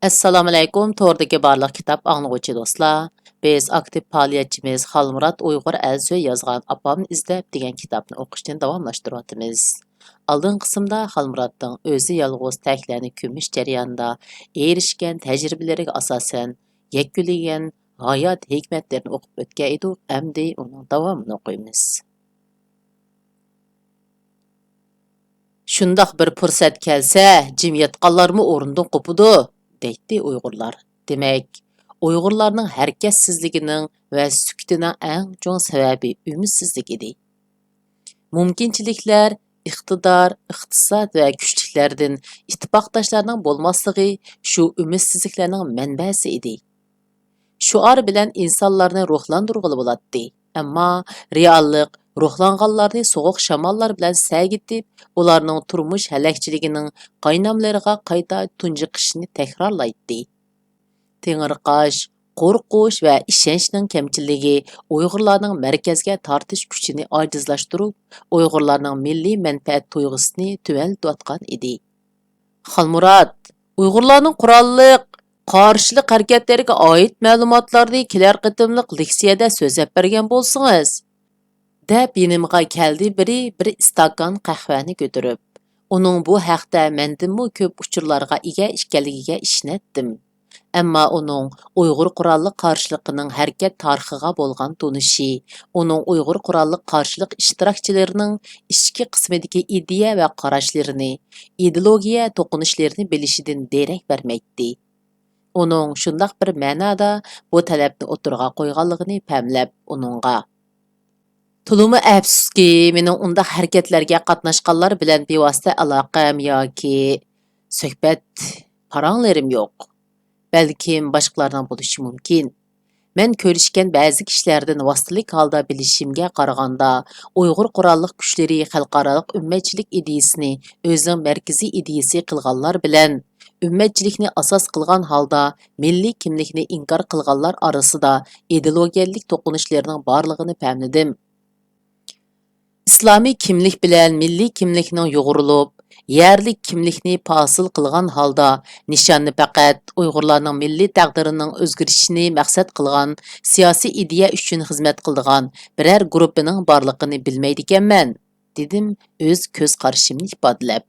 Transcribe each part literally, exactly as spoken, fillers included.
ئەسسالامۇئەلەيكۇم، توردىكى بارلىق كىتاب ئاڭلىغۇچى دوستلار. بىز ئاكتىپ پائالىيەتچىمىز خالمۇرات ئۇيغۇر ئەلسۆي يازغان ئاپامنى ئىزدەپ دېگەن كىتابنى ئوقۇشنى داۋاملاشتۇرۇۋاتىمىز. ئالدىنقى قىسىمدا خالمۇراتنىڭ ئۆزى يالغۇز تەكلەرنى كۆمۈش جەريانىدا ئېرىشكەن تەجرىبىلىرىگە ئاساسەن يەكۈنلىگەن ھايات ھېكمەتلىرىنى ئوقۇپ ئۆتكەن ئىدۇق، ئەمدى ئۇنىڭ داۋامىنى ئوقۇيمىز. شۇنداق بىر پۇرسەت كەلسە، جىم ياتقانلارمۇ ئورنىدىن قوپىدۇ، دەيتتى ئۇيغۇرلار. دېمەك، ئۇيغۇرلارنىڭ ھەرىكەتسىزلىكىنىڭ ۋە سۈكۈتىنىڭ ئەڭ چوڭ سەۋەبى ئۈمىدسىزلىك ئىدى. مۇمكىنچىلىكلەر، ئىقتىدار، ئىقتىساد ۋە كۈچلۈكلەردىن ئىتتىپاقداشلارنىڭ بولماسلىقى شۇ ئۈمىدسىزلىكلەرنىڭ مەنبەسى ئىدى. شوئار بىلەن ئىنسانلارنى روھلاندۇرغىلى بولاتتى، ئەمما رېئاللىق روھلانغانلارنى سوغۇق شاماللار بىلەن سەگىتىپ، ئۇلارنىڭ تۇرمۇش ھەلەكچىلىكىنىڭ قايناملىرىغا قايتا تۇنجۇقۇشىنى تەكرارلايتتى. تېڭىرقاش، قورقۇش ۋە ئىشەنچنىڭ كەمچىللىكى ئۇيغۇرلارنىڭ مەركەزگە تارتىش كۈچىنى ئاجىزلاشتۇرۇپ، ئۇيغۇرلارنىڭ مىللىي مەنپەئەت تۇيغۇسىنى تۆۋەنلىتىۋاتقان ئىدى. خالمۇرات، ئۇيغۇرلارنىڭ قوراللىق قارشىلىق ھەرىكەتلىرىگە ئائىت مەلۇماتلارنى كېلەر قېتىملىق لېكسىيەدە سۆزلەپ بەرگەن بولسىڭىز، دەپ يېنىمغا كەلدى بىرى بىر ئىستاكان قەھۋەنى كۆتۈرۈپ. ئۇنىڭ بۇ ھەقتە مەندىنمۇ كۆپ ئۇچۇرلارغا ئىگە ئىكەنلىكىگە ئىشىنەتتىم. ئەمما ئۇنىڭ ئۇيغۇر قوراللىق قارشىلىقىنىڭ ھەرىكەت تارىخىغا بولغان تونۇشى، ئۇنىڭ ئۇيغۇر قوراللىق قارشىلىق ئىشتىراكچىلىرىنىڭ ئىچكى قىسمىدىكى ئىدىيە ۋە قاراشلىرىنى، ئىدېئولوگىيە توقۇنۇشلىرىنى بىلىشىدىن دېرەك بەرمەيتتى. ئۇنىڭ شۇنداق بىر مەنادا بۇ تەلەپنى ئوتتۇرىغا قويغانلىقىنى پەملەپ، ئۇنىڭغا، تولىمۇ ئەپسۇسكى، مېنىڭ ئۇنداق ھەرىكەتلەرگە قاتناشقانلار بىلەن بىۋاسىتە ئالاقەم ياكى سۆھبەت پاراڭلىرىم يوق. بەلكىم باشقىلارنىڭ بولۇشى مۇمكىن. مەن كۆرۈشكەن بەزى كىشىلەردىن ۋاسىتىلىك ھالدا بىلىشىمگە قارىغاندا، ئۇيغۇر قوراللىق كۈچلىرى خەلقئارالىق ئۈممەتچىلىك ئىدىيىسىنى ئۆزىنىڭ مەركىزىي ئىدىيىسى قىلغانلار بىلەن، ئۈممەتچىلىكنى ئاساس قىلغان ھالدا مىللىي كىملىكنى ئىنكار قىلغانلار ئارىسىدا ئىدېئولوگىيەلىك توقۇنۇشلىرىنىڭ بارلىقىنى پەملىدىم. ئىسلامىي كىملىك بىلەن مىللىي كىملىكنىڭ يۇغۇرۇلۇپ، يەرلىك كىملىكنى پاسىل قىلغان ھالدا، نىشاننى پەقەت ئۇيغۇرلارنىڭ مىللىي تەقدىرىنىڭ ئۆزگىرىشىنى مەقسەت قىلغان سىياسىي ئىدىيە ئۈچۈن خىزمەت قىلىدىغان بىرەر گۇرۇپپىنىڭ بارلىقىنى بىلمەيدىكەنمەن، دېدىم ئۆز كۆز قارىشىمنى ئىپادىلەپ.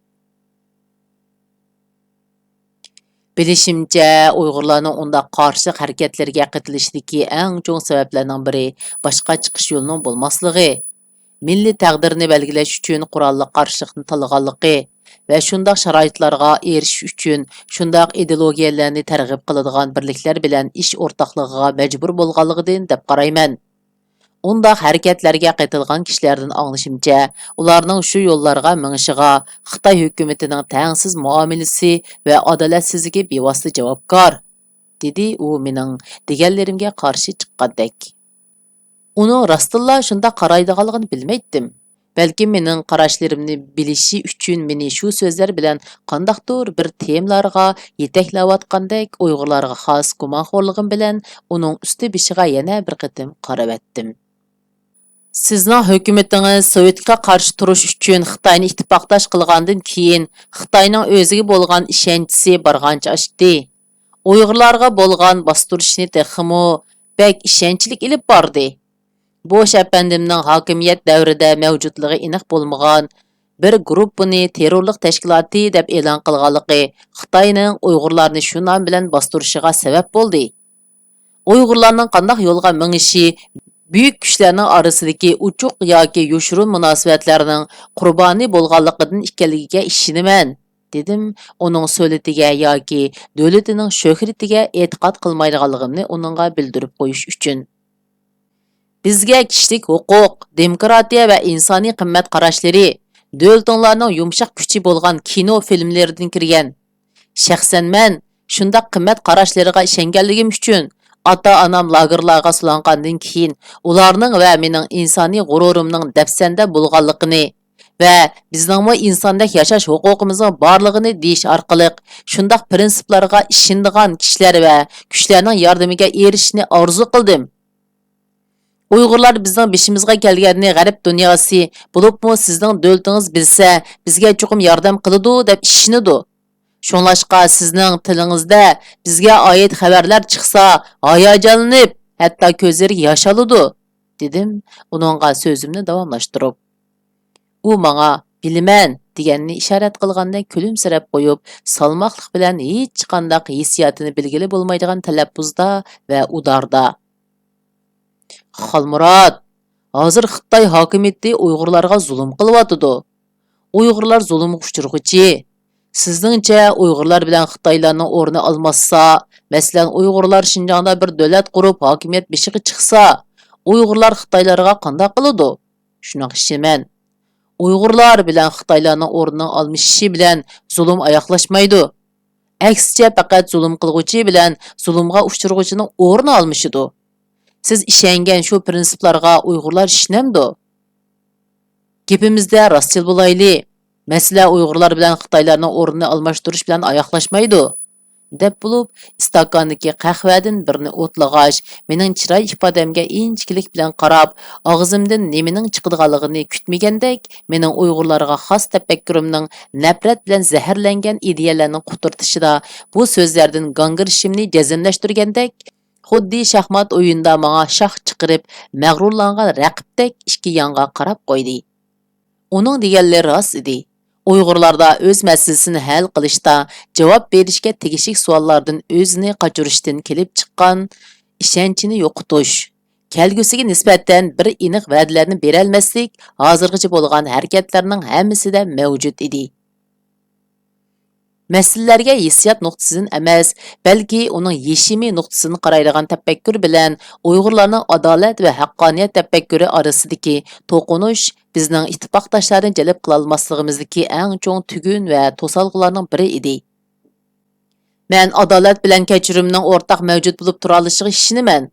بىلىشىمچە، ئۇيغۇرلارنىڭ ئۇنداق قارشىلىق ھەرىكەتلىرىگە قېتىلىشىدىكى ئەڭ چوڭ سەۋەبلەرنىڭ بىرى باشقا چىقىش يولىنىڭ بولماسلىقى، مىللىي تەقدىرىنى بەلگىلەش ئۈچۈن قوراللىق قارشىلىقنى تاللىغانلىقى ۋە شۇنداق شارائىتلارغا ئېرىشىش ئۈچۈن شۇنداق ئىدېئولوگىيەلەرنى تەرغىب قىلىدىغان بىرلىكلەر بىلەن ئىش ئورتاقلىقىغا مەجبۇر بولغانلىقىدىن دەپ قارايمەن. ئۇنداق ھەرىكەتلەرگە قېتىلغان كىشىلەردىن ئاڭلىشىمچە، ئۇلارنىڭ شۇ يوللارغا مېڭىشىغا خىتاي ھۆكۈمىتىنىڭ تەڭسىز مۇئامىلىسى ۋە ئادالەتسىزلىكى بىۋاسىتە جاۋابكار، دېدى ئۇ مېنىڭ دېگەنلىرىمگە قارشى چىققاندەك. ئۇنىڭ راستتىنلا شۇنداق قارايدىغانلىقىنى بىلمەيتتىم. بەلكىم مېنىڭ قاراشلىرىمنى بىلىشى ئۈچۈن مېنى شۇ سۆزلەر بىلەن قانداقتۇر بىر تېمىلارغا يېتەكلەۋاتقاندەك ئۇيغۇرلارغا خاس گۇمانخورلۇقۇم بىلەن ئۇنىڭ ئۈستى بېشىغا يەنە بىر قېتىم قارىۋەتتىم. سىزنىڭ ھۆكۈمىتىڭىز سوۋېتقا قارشى تۇرۇش ئۈچۈن خىتاينى ئىتتىپاقداش قىلغاندىن كېيىن، خىتاينىڭ ئۆزىگە بولغان ئىشەنچىسى بارغانچە ئاشتى. ئۇيغۇرلارغا بولغان باستۇرۇشنى تېخىمۇ بەك ئىشەنچلىك ئېلىپ باردى. بوش ئەپەندىمنىڭ ھاكىمىيەت دەۋرىدە مەۋجۇتلۇقى ئېنىق بولمىغان بىر گۇرۇپپىنى تېررورلۇق تەشكىلاتى دەپ ئېلان قىلغانلىقى خىتاينىڭ ئۇيغۇرلارنى شۇ نام بىلەن باستۇرۇشىغا سەۋەب بولدى. ئۇيغۇرلارنىڭ قانداق يولغا مېڭىشى بۈيۈك كۈچلەرنىڭ ئارىسىدىكى ئوچۇق ياكى يوشۇرۇن مۇناسىۋەتلەرنىڭ قۇربانى بولغانلىقىدىن ئىكەنلىكىگە ئىشىنىمەن، دېدىم ئۇنىڭ سۆلىتىگە ياكى دۆلىتىنىڭ شۆھرىتىگە ئېتىقاد قىلمايدىغانلىقىمنى ئۇنىڭغا بىلدۈرۈپ قويۇش ئۈچۈن. بىزگە كىشىلىك ھوقۇق، دېموكراتىيە ۋە ئىنسانىي قىممەت قاراشلىرى دۆلىتىڭلارنىڭ يۇمشاق كۈچى بولغان كىنو فىلىملىرىدىن كىرگەن. شەخسەن مەن شۇنداق قىممەت قاراشلىرىغا ئىشەنگەنلىكىم ئۈچۈن، ئاتا-ئانام لاگېرلارغا سولانغاندىن كېيىن، ئۇلارنىڭ ۋە مېنىڭ ئىنسانىي غۇرۇرۇمنىڭ دەپسەندە بولغانلىقىنى ۋە بىزنىڭمۇ ئىنساندەك ياشاش ھوقۇقىمىزنىڭ بارلىقىنى دېيىش ئارقىلىق، شۇنداق پىرىنسىپلارغا ئىشىنىدىغان كىشىلەر ۋە كۈچلەرنىڭ ياردىمىگە ئېرىشىشنى ئارزۇ قىلدىم. ئۇيغۇرلار بىزنىڭ بېشىمىزغا كەلگەننى غەرب دۇنياسى، بولۇپمۇ سىزنىڭ دۆلىتىڭىز بىلسە، بىزگە چوقۇم ياردەم قىلىدۇ دەپ ئىشىنىدۇ. شۇڭلاشقا سىزنىڭ تىلىڭىزدە بىزگە ئائىت خەۋەرلەر چىقسا، ھاياجانلىنىپ، ھەتتا كۆزلىرىگە ياش ئالىدۇ، دېدىم ئۇنىڭغا سۆزۈمنى داۋاملاشتۇرۇپ. ئۇ ماڭا «بىلىمەن» دېگەننى ئىشارەت قىلغاندەك كۈلۈمسىرەپ قويۇپ، سالماقلىق بىلەن ھېچقانداق ھېسسىياتىنى بىلگىلى بولمايدىغان تەلەپپۇزدا ۋە ئۇداردا: «خالمۇرات، ھازىر خىتاي ھاكىمىيىتى ئۇيغۇرلارغا زۇلۇم قىلىۋاتىدۇ. ئۇيغۇرلار زۇلۇمغا ئۇچرىغۇچى. سىزنىڭچە، ئۇيغۇرلار بىلەن خىتايلارنىڭ ئورنى ئالماشسا، مەسىلەن، ئۇيغۇرلار شىنجاڭدا بىر دۆلەت قۇرۇپ، ھاكىمىيەت بېشىغا چىقسا، ئۇيغۇرلار خىتايلارغا قانداق قىلىدۇ؟ شۇنىڭغا ئىشىنىمەن. ئۇيغۇرلار بىلەن خىتايلارنىڭ ئورنىنىڭ ئالمىشىشى بىلەن زۇلۇم ئاياغلاشمايدۇ. ئەكسىچە، پەقەت زۇلۇم قىلغۇچى بىلەن زۇلۇمغا ئۇچرىغۇچىنىڭ ئورنى ئالمىشىدۇ. سىز ئىشەنگەن شۇ پىرىنسىپلارغا ئۇيغۇرلار ئىشىنەمدۇ؟ گېپىمىزدە راستچىل بولايلى. مەسىلە ئۇيغۇرلار بىلەن خىتايلارنىڭ ئورنىنى ئالماشتۇرۇش بىلەن ئاياغلاشمايدۇ.» دەپ بولۇپ، ئىستاكاندىكى قەھۋەدىن بىرنى ئوتلىغاچ، مېنىڭ چىراي ئىپادەمگە ئىنچىكىلىك بىلەن قاراپ، ئاغزىمدىن نېمىنىڭ چىقىدىغانلىقىنى كۈتمىگەندەك، مېنىڭ ئۇيغۇرلارغا خاس تەپەككۇرۇمنىڭ نەپرەت بىلەن زەھەرلەنگەن ئىدىيەلەرنىڭ قۇترىتىشىدا بۇ سۆزلەردىن گاڭگىرىشىمنى جەزملەشتۈرگەندەك، خۇددى شاھمات ئويۇنىدا ماڭا شاھ چىقىرىپ، مەغرۇرلانغان رەقىبتەك ئىككى يانغا قاراپ قويدى. ئۇنىڭ دېگەنلىرى راست ئىدى. ئۇيغۇرلاردا ئۆز مەسىلىسىنى ھەل قىلىشتا جاۋاب بېرىشكە تېگىشلىك سوئاللاردىن ئۆزىنى قاچۇرۇشتىن كېلىپ چىققان ئىشەنچىنى يوقىتىش، كەلگۈسىگە نىسبەتەن بىر ئېنىق ۋەدىلەرنى بېرەلمەسلىك ھازىرغىچە بولغان ھەرىكەتلەرنىڭ ھەممىسىدە مەۋجۇت ئىدى. مەسىلىلەرگە ھېسسىيات نۇقتىسىدىن ئەمەس، بەلكى ئۇنىڭ يېشىمى نۇقتىسىدىن قارايدىغان تەپەككۇر بىلەن ئۇيغۇرلارنىڭ ئادالەت ۋە ھەققانىيەت تەپەككۇرى ئارىسىدىكى توقۇنۇش بىزنىڭ ئىتتىپاقداشلارنى جەلپ قىلالماسلىقىمىزدىكى ئەڭ چوڭ تۈگۈن ۋە توسالغۇلارنىڭ بىرى ئىدى. مەن ئادالەت بىلەن كەچۈرۈمنىڭ ئورتاق مەۋجۇت بولۇپ تۇرالىشىغا ئىشىنىمەن.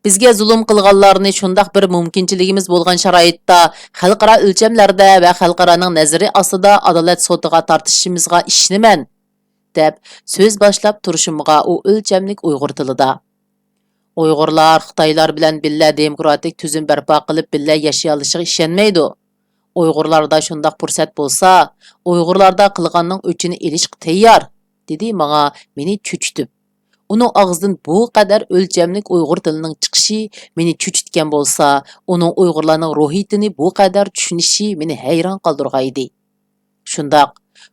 بىزگە زۇلۇم قىلغانلارنى شۇنداق بىر مۇمكىنچىلىكىمىز بولغان شارائىتتا خەلقئارا ئۆلچەملەردە ۋە خەلقئارانىڭ نەزىرى ئاستىدا ئادالەت سوتىغا تارتىشىمىزغا ئىشىنىمەن، دەپ سۆز باشلاپ تۇرۇشۇمغا ئۇ ئۆلچەملىك ئۇيغۇر تىلىدا: «ئۇيغۇرلار خىتايلار بىلەن بىللە دېموكراتىك تۈزۈم بەرپا قىلىپ بىللە ياشىيالىشىغا ئىشەنمەيدۇ. ئۇيغۇرلاردا شۇنداق پۇرسەت بولسا، ئۇيغۇرلاردا قىلغاننىڭ ئۆچىنى ئېلىشقا تەييار.» دېدى ماڭا مېنى چۆچۈتۈپ. ئۇنىڭ ئاغزىدىن بۇ قەدەر ئۆلچەملىك ئۇيغۇر تىلىنىڭ چىقىشى مېنى چۆچۈتكەن بولسا، ئۇنىڭ ئۇيغۇرلارنىڭ روھىيىتىنى بۇ قەدەر چۈشىنىشى مېنى ھەيران قالدۇرغانىدى. شۇنداق،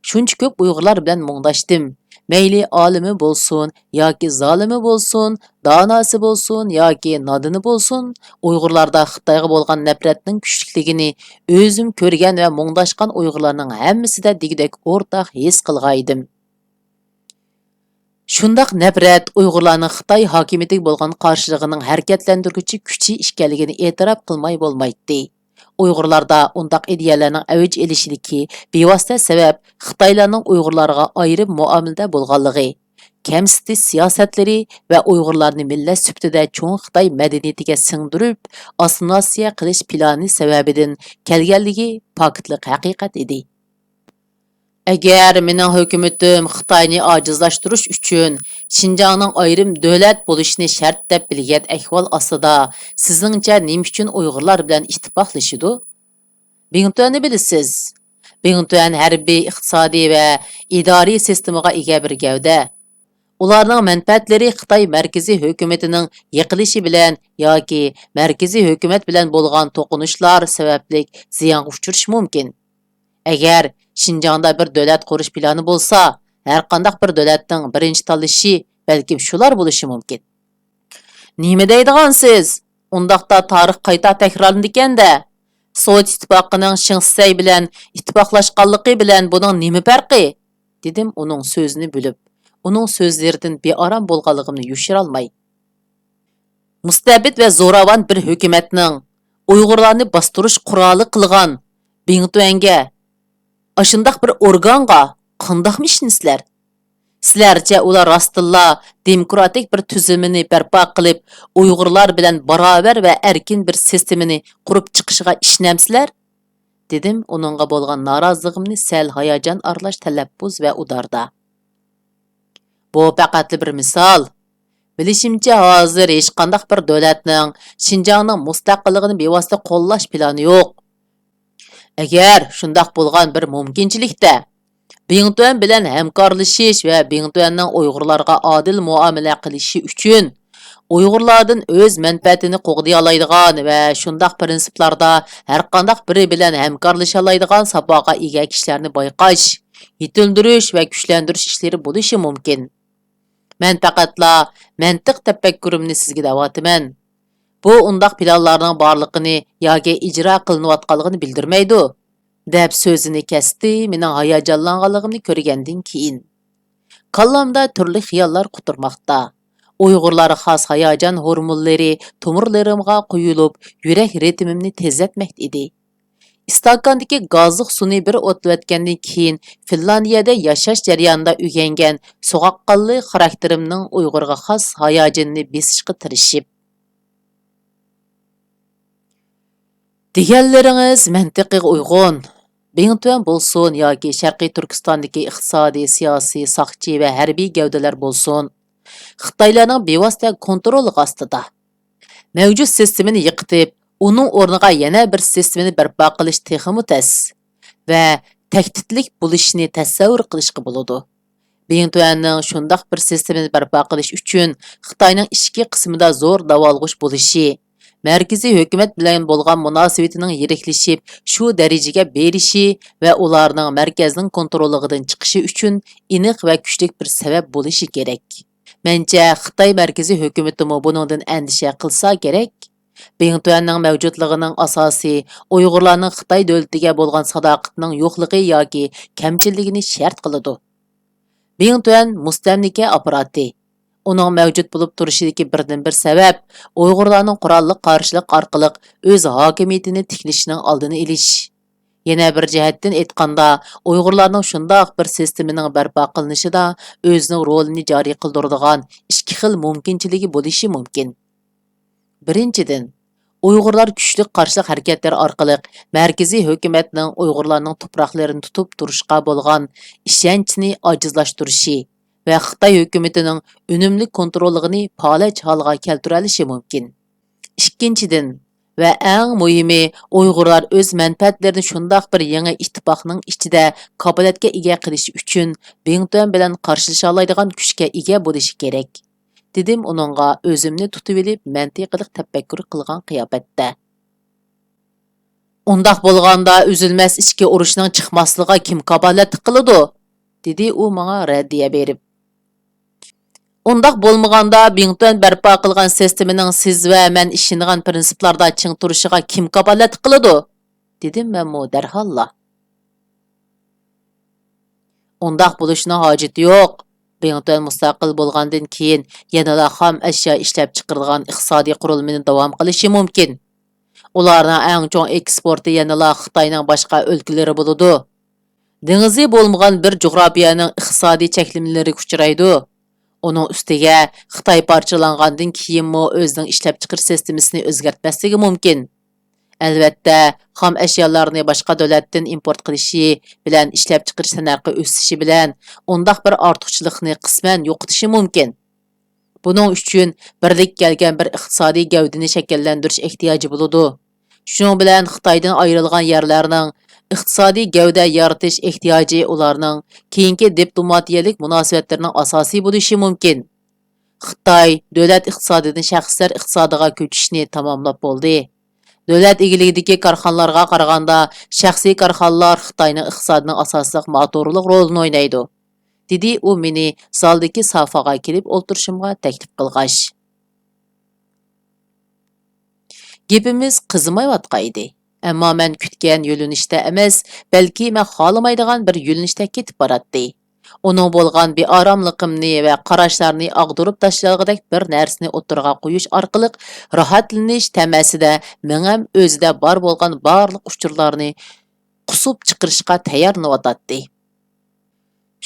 شۇنچە كۆپ ئۇيغۇرلار بىلەن مۇڭداشتىم. مەيلى ئالىمى بولسۇن ياكى زالىمى بولسۇن، داناسى بولسۇن ياكى نادىنى بولسۇن، ئۇيغۇرلاردا خىتايغا بولغان نەپرەتنىڭ كۈچلۈكلۈكىنى ئۆزۈم كۆرگەن ۋە مۇڭداشقان ئۇيغۇرلارنىڭ ھەممىسىدە دېگۈدەك ئورتاق ھېس قىلغانىدىم. شۇنداق نەپرەت ئۇيغۇرلارنىڭ خىتاي ھاكىمىيىتىگە بولغان قارشىلىقىنىڭ ھەرىكەتلەندۈرگۈچى كۈچى ئىكەنلىكىنى ئېتىراپ قىلماي بولمايتتى. ئۇيغۇرلاردا ئۇنداق ئىدىيەلەرنىڭ ئەۋج ئېلىشىدىكى بىۋاسىتە سەۋەب خىتايلارنىڭ ئۇيغۇرلارغا ئايرىم مۇئامىلىدە بولغانلىقى، كەمسىتىش سىياسەتلىرى ۋە ئۇيغۇرلارنى مىللەت سۈپىتىدە چوڭ خىتاي مەدەنىيىتىگە سىڭدۈرۈپ، ئاسسىمىلياتسىيە قىلىش پىلانى سەۋەبىدىن كەلگەنلىكى پاكىتلىق ھەقىقەت ئىدى. ئەگەر مېنىڭ ھۆكۈمىتىم خىتاينى ئاجىزلاشتۇرۇش ئۈچۈن شىنجاڭنىڭ ئايرىم دۆلەت بولۇشىنى شەرت دەپ بىلگەن ئەھۋال ئاستىدا، سىزنىڭچە نېمە ئۈچۈن ئۇيغۇرلار بىلەن ئىتتىپاقلىشىدۇ؟ بىڭتۈەننى بىلىسىز. بىڭتۈەن ھەربىي، ئىقتىسادىي ۋە ئىدارىي سىستېمىغا ئىگە بىر گەۋدە. ئۇلارنىڭ مەنپەئەتلىرى خىتاي مەركىزىي ھۆكۈمىتىنىڭ يىقىلىشى بىلەن ياكى مەركىزىي ھۆكۈمەت بىلەن بولغان توقۇنۇشلار سەۋەبلىك زىيانغا ئۇچرىشى مۇمكىن. ئەگەر شىنجاڭدا بىر دۆلەت قۇرۇش پىلانى بولسا، ھەرقانداق بىر دۆلەتنىڭ بىرىنچى تاللىشى بەلكىم شۇلار بولۇشى مۇمكىن. نېمە دەيدىغانسىز؟ ئۇنداقتا تارىخ قايتا تەكرارلىنىدىكەن-دە. سوۋېت ئىتتىپاقىنىڭ شېڭ شىسەي بىلەن ئىتتىپاقلاشقانلىقى بىلەن بۇنىڭ نېمە پەرقى؟ دېدىم ئۇنىڭ سۆزىنى بۆلۈپ، ئۇنىڭ سۆزلىرىدىن بىئارام بولغانلىقىمنى يوشۇرالماي. مۇستەبىت ۋە زوراۋان بىر ھۆكۈمەتنىڭ ئۇيغۇرلارنى باستۇرۇش قورالى قىلغان بىڭتۈەنگە، ئاشۇنداق بىر ئورگانغا قانداقمۇ ئىشىنىسىلەر؟ سىلەرچە ئۇلار راستتىنلا دېموكراتىك بىر تۈزۈلمىنى بەرپا قىلىپ، ئۇيغۇرلار بىلەن باراۋەر ۋە ئەركىن بىر سىستېمىنى قۇرۇپ چىقىشىغا ئىشىنەمسىلەر؟ دېدىم ئۇنىڭغا بولغان نارازىلىقىمنى سەل ھاياجان ئارىلاش تەلەپپۇز ۋە ئۇداردا. بۇ پەقەتلا بىر مىسال. بىلىشىمچە، ھازىر ھېچقانداق بىر دۆلەتنىڭ شىنجاڭنىڭ مۇستەقىللىقىنى بىۋاسىتە قوللاش پىلانى يوق. ئەگەر شۇنداق بولغان بىر مۇمكىنچىلىكتە، بىڭتۈەن بىلەن ھەمكارلىشىش ۋە بىڭتۈەننىڭ ئۇيغۇرلارغا ئادىل مۇئامىلە قىلىشى ئۈچۈن، ئۇيغۇرلاردىن ئۆز مەنپەئەتىنى قوغدىيالايدىغان ۋە شۇنداق پىرىنسىپلاردا ھەرقانداق بىرى بىلەن ھەمكارلىشالايدىغان ساپاغا ئىگە كىشىلەرنى بايقاش، يېتىلدۈرۈش ۋە كۈچلەندۈرۈش ئىشلىرى بولۇشى مۇمكىن. مەن پەقەتلا مەنتىق تەپەككۇرۇمنى سىزگە دەۋاتىمەن. بۇ ئۇنداق پىلانلارنىڭ بارلىقىنى ياكى ئىجرا قىلىنىۋاتقانلىقىنى بىلدۈرمەيدۇ، دەپ سۆزىنى كەستى، مېنىڭ ھاياجانلانغانلىقىمنى كۆرگەندىن كېيىن. كاللامدا تۈرلۈك خىياللار قۇتۇرماقتا. ئۇيغۇرلارغا خاس ھاياجان ھورمونلىرى تومۇرلىرىمغا قۇيۇلۇپ، يۈرەك رىتىمىمنى تېزلەتمەكتە ئىدى. ئىستاكاندىكى گازلىق سۇنى بىر ئوتلىۋەتكەندىن كېيىن، فىنلاندىيەدە ياشاش جەريانىدا ئۆگەنگەن سوغۇققانلىق خاراكتېرىمنىڭ ئۇيغۇرغا خاس ھاياجىنىنى بېسىشقا تىرىشىپ، دېگەنلىرىڭىز مەنتىقىغا ئۇيغۇن. بىڭتۈەن بولسۇن ياكى شەرقىي تۈركىستاندىكى ئىقتىسادىي، سىياسىي، ساقچى ۋە ھەربىي گەۋدىلەر بولسۇن، خىتايلارنىڭ بىۋاسىتە كونترولى ئاستىدا. مەۋجۇت سىستېمىنى يىقىتىپ، ئۇنىڭ ئورنىغا يەنە بىر سىستېمىنى بەرپا قىلىش تېخىمۇ تەس ۋە تەھدىتلىك بولۇشىنى تەسەۋۋۇر قىلىشقا بولىدۇ. بىڭتۈەننىڭ شۇنداق بىر سىستېمىنى بەرپا قىلىش ئۈچۈن خىتاينىڭ ئىچكى قىسمىدا زور داۋالغۇش بولۇشى، مەركىزىي ھۆكۈمەت بىلەن بولغان مۇناسىۋىتىنىڭ يىرىكلىشىپ، شۇ دەرىجىگە بېرىشى ۋە ئۇلارنىڭ مەركەزنىڭ كونتروللۇقىدىن چىقىشى ئۈچۈن ئېنىق ۋە كۈچلۈك بىر سەۋەب بولۇشى كېرەك. مەنچە، خىتاي مەركىزىي ھۆكۈمىتىمۇ بۇنىڭدىن ئەندىشە قىلسا كېرەك. بىڭتۈەننىڭ مەۋجۇتلۇقىنىڭ ئاساسى ئۇيغۇرلارنىڭ خىتاي دۆلىتىگە بولغان ساداقىتىنىڭ يوقلۇقى ياكى كەمچىللىكىنى شەرت قىلىدۇ. بىڭتۈەن مۇستەملىكە ئاپپاراتى. ئۇنىڭ مەۋجۇت بولۇپ تۇرۇشىدىكى بىردىنبىر سەۋەب ئۇيغۇرلارنىڭ قوراللىق قارشىلىق ئارقىلىق ئۆز ھاكىمىيىتىنى تىكلىشىنىڭ ئالدىنى ئېلىش. يەنە بىر جەھەتتىن ئېيتقاندا، ئۇيغۇرلارنىڭ شۇنداق بىر سىستېمىنىڭ بەرپا قىلىنىشىدا ئۆزىنىڭ رولىنى جارى قىلدۇرىدىغان ئىككى خىل مۇمكىنچىلىكى بولۇشى مۇمكىن. بىرىنچىدىن، ئۇيغۇرلار كۈچلۈك قارشىلىق ھەرىكەتلىرى ئارقىلىق مەركىزىي ھۆكۈمەتنىڭ ئۇيغۇرلارنىڭ تۇپراقلىرىنى تۇتۇپ تۇرۇشقا بولغان ئىشەنچىنى ئاجىزلاشتۇرۇشى ۋە خىتاي ھۆكۈمىتىنىڭ ئۈنۈملۈك كونتروللۇقىنى پالەچ ھالغا كەلتۈرەلىشى مۇمكىن. ئىككىنچىدىن، ۋە ئەڭ مۇھىمى، ئۇيغۇرلار ئۆز مەنپەئەتلىرىنى شۇنداق بىر يېڭى ئىتتىپاقنىڭ ئىچىدە كاپالەتكە ئىگە قىلىشى ئۈچۈن بىڭتۈەن بىلەن قارشىلىشالايدىغان كۈچكە ئىگە بولۇشى كېرەك، دېدىم ئۇنىڭغا ئۆزۈمنى تۇتۇۋېلىپ مەنتىقىلىق تەپەككۇر قىلغان قىياپەتتە. ئۇنداق بولغاندا ئۈزۈلمەس ئىچكى ئۇرۇشنىڭ چىقماسلىقىغا كىم كاپالەتلىك قىلىدۇ؟ دېدى ئۇ ماڭا رەددىيە بېرىپ. ئۇنداق بولمىغاندا، بىڭتۈەن بەرپا قىلغان سىستېمىنىڭ سىز ۋە مەن ئىشىنىدىغان پىرىنسىپلاردا چىڭ تۇرۇشىغا كىم كاپالەتلىك قىلىدۇ؟ دېدىم مەنمۇ دەرھاللا. ئۇنداق بولۇشنىڭ ھاجىتى يوق. بىڭتۈەن مۇستەقىل بولغاندىن كېيىن يەنىلا خام ئەشيا ئىشلەپچىقىرىدىغان ئىقتىسادىي قۇرۇلمىنى داۋام قىلىشى مۇمكىن. ئۇلارنىڭ ئەڭ چوڭ ئېكسپورتى يەنىلا خىتاينىڭ باشقا ئۆلكىلىرى بولىدۇ. دېڭىزى بولمىغان بىر جۇغراپىيەنىڭ ئىقتىسادىي چەكلىمىلىرىگە ئۇچرايدۇ. ئۇنىڭ ئۈستىگە خىتاي پارچىلانغاندىن كېيىنمۇ ئۆزىنىڭ ئىشلەپچىقىرىش سىستېمىسىنى ئۆزگەرتمەسلىكى مۇمكىن. ئەلۋەتتە، خام ئەشيالارنى باشقا دۆلەتتىن ئىمپورت قىلىشى بىلەن ئىشلەپچىقىرىش تەننەرخى ئۆسۈشى بىلەن ئۇنداق بىر ئارتۇقچىلىقنى قىسمەن يوقىتىشى مۇمكىن. بۇنىڭ ئۈچۈن بىرلىككە كەلگەن بىر ئىقتىسادىي گەۋدىنى شەكىللەندۈرۈش ئېھتىياجى بولىدۇ. شۇنىڭ بىلەن خىتايدىن ئايرىلغان يەرلەرنىڭ ئىقتىسادىي گەۋدە يارىتىش ئېھتىياجى ئۇلارنىڭ كېيىنكى دىپلوماتىيەلىك مۇناسىۋەتلىرىنىڭ ئاساسى بولۇشى مۇمكىن. خىتاي دۆلەت ئىقتىسادىدىن شەخسلەر ئىقتىسادىغا كۆچۈشنى تاماملاپ بولدى. دۆلەت ئىگىلىكىدىكى كارخانىلارغا قارىغاندا، شەخسىي كارخانىلار خىتاينىڭ ئىقتىسادىنىڭ ئاساسلىق موتورلۇق رولىنى ئوينايدۇ، دېدى ئۇ مېنى زالدىكى سافاغا كېلىپ ئولتۇرۇشۇمغا تەكلىپ قىلغاچ. گېپىمىز قىزىمايۋاتقان ئىدى. ئەمما مەن كۈتكەن يۆنىلىشتە ئەمەس، بەلكى مەن خالىمايدىغان بىر يۆنىلىشتە كېتىپ باراتتى. ئۇنىڭ بولغان بىئاراملىقىمنى ۋە قاراشلارنى ئاغدۇرۇپ تاشلىيالىغۇدەك بىر نەرسىنى ئوتتۇرىغا قويۇش ئارقىلىق راھەتلىنىش تەمەسىدە مېڭەم ئۆزىدە بار بولغان بارلىق ئۇچۇرلارنى قۇسۇپ چىقىرىشقا تەييارلىنىۋاتاتتى.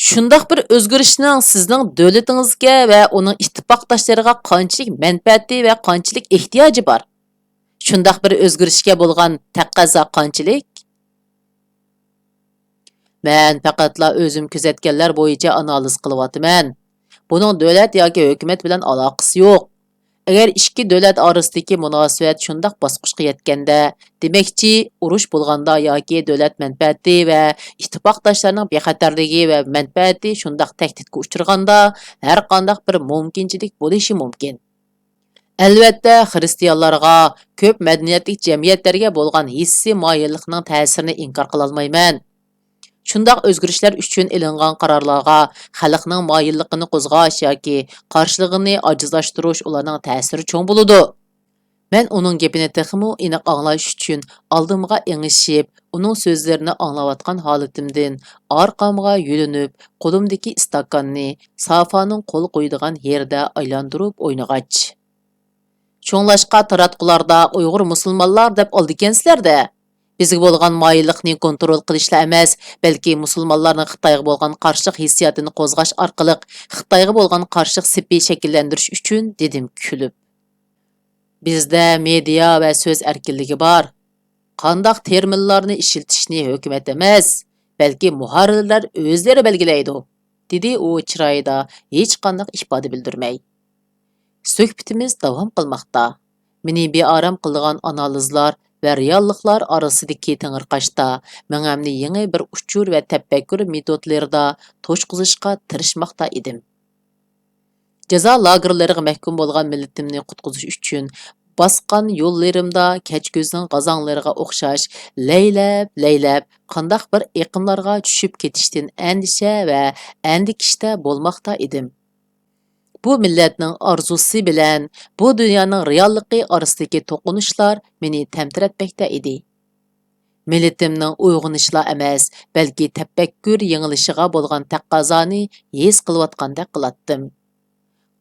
شۇنداق بىر ئۆزگىرىشنىڭ سىزنىڭ دۆلىتىڭىزگە ۋە ئۇنىڭ ئىتتىپاقداشلىرىغا قانچىلىك مەنپەئەتى ۋە قانچىلىك ئېھتىياجى بار؟ شۇنداق بىر ئۆزگىرىشكە بولغان تەقەززا قانچىلىك؟ مەن پەقەتلا ئۆزۈم كۆزەتكەنلەر بويىچە ئانالىز قىلىۋاتىمەن. بۇنىڭ دۆلەت ياكى ھۆكۈمەت بىلەن ئالاقىسى يوق. ئەگەر ئىككى دۆلەت ئارىسىدىكى مۇناسىۋەت شۇنداق باسقۇچقا يەتكەندە، دېمەكچى، ئۇرۇش بولغاندا ياكى دۆلەت مەنپەئەتى ۋە ئىتتىپاقداشلارنىڭ بىخەتەرلىكى ۋە مەنپەئەتى شۇنداق تەھدىتكە ئۇچرىغاندا، ھەرقانداق بىر مۇمكىنچىلىك بولۇشى مۇمكىن. ئەلۋەتتە، خىرىستىيانلارغا، كۆپ مەدەنىيەتلىك جەمئىيەتلەرگە بولغان ھېسسىي مايىللىقنىڭ تەسىرىنى ئىنكار قىلالمايمەن. شۇنداق ئۆزگىرىشلەر ئۈچۈن ئېلىنغان قارارلارغا خەلقنىڭ مايىللىقىنى قوزغاش ياكى قارشىلىقىنى ئاجىزلاشتۇرۇش ئۇلارنىڭ تەسىرى چوڭ بولىدۇ. مەن ئۇنىڭ گېپىنى تېخىمۇ ئېنىق ئاڭلاش ئۈچۈن ئالدىمغا ئېڭىشىپ، ئۇنىڭ سۆزلىرىنى ئاڭلاۋاتقان ھالىتىمدىن ئارقامغا يۆلىنىپ، قولۇمدىكى ئىستاكاننى سافانىڭ قول قويىدىغان يېرىدە ئايلاندۇرۇپ ئوينىغاچ. شۇڭلاشقا تاراتقۇلاردا ئۇيغۇر مۇسۇلمانلار دەپ ئالىدىكەنسىلەر-دە. بىزگە بولغان مايىللىقنى كونترول قىلىشلا ئەمەس، بەلكى مۇسۇلمانلارنىڭ خىتايغا بولغان قارشىلىق ھېسسىياتىنى قوزغاش ئارقىلىق خىتايغا بولغان قارشىلىق سېپى شەكىللەندۈرۈش ئۈچۈن، دېدىم كۈلۈپ. بىزدە مېدىيا ۋە سۆز ئەركىنلىكى بار. قانداق تېرمىنلارنى ئىشلىتىشنى ھۆكۈمەت ئەمەس، بەلكى مۇھەررىرلەر ئۆزلىرى بەلگىلەيدۇ، دېدى ئۇ چىرايىدا ھېچقانداق ئىپادە بىلدۈرمەي. سۆھبىتىمىز داۋام قىلماقتا. مېنى بىئارام قىلىدىغان ئانالىزلار ۋە رېئاللىقلار ئارىسىدىكى تېڭىرقاشتا، مېڭەمنى يېڭى بىر ئۇچۇر ۋە تەپەككۇر مېتودلىرىدا توشقۇزۇشقا تىرىشماقتا ئىدىم. جازا لاگېرلىرىغا مەھكۇم بولغان مىللىتىمنى قۇتقۇزۇش ئۈچۈن باسقان يوللىرىمدا كەچكۈزنىڭ غازاڭلىرىغا ئوخشاش لەيلەپ-لەيلەپ، قانداق بىر ئېقىملارغا چۈشۈپ كېتىشتىن ئەندىشە ۋە ئەندىكىشتە بولماقتا ئىدىم. بۇ مىللەتنىڭ ئارزۇسى بىلەن بۇ دۇنيانىڭ رېئاللىقى ئارىسىدىكى توقۇنۇشلار مېنى تەمتىرەتمەكتە ئىدى. مىللىتىمنىڭ ئويغىنىشلا ئەمەس، بەلكى تەپەككۇر يېڭىلىشىغا بولغان تەقەززانى ھېس قىلىۋاتقاندەك قىلاتتىم.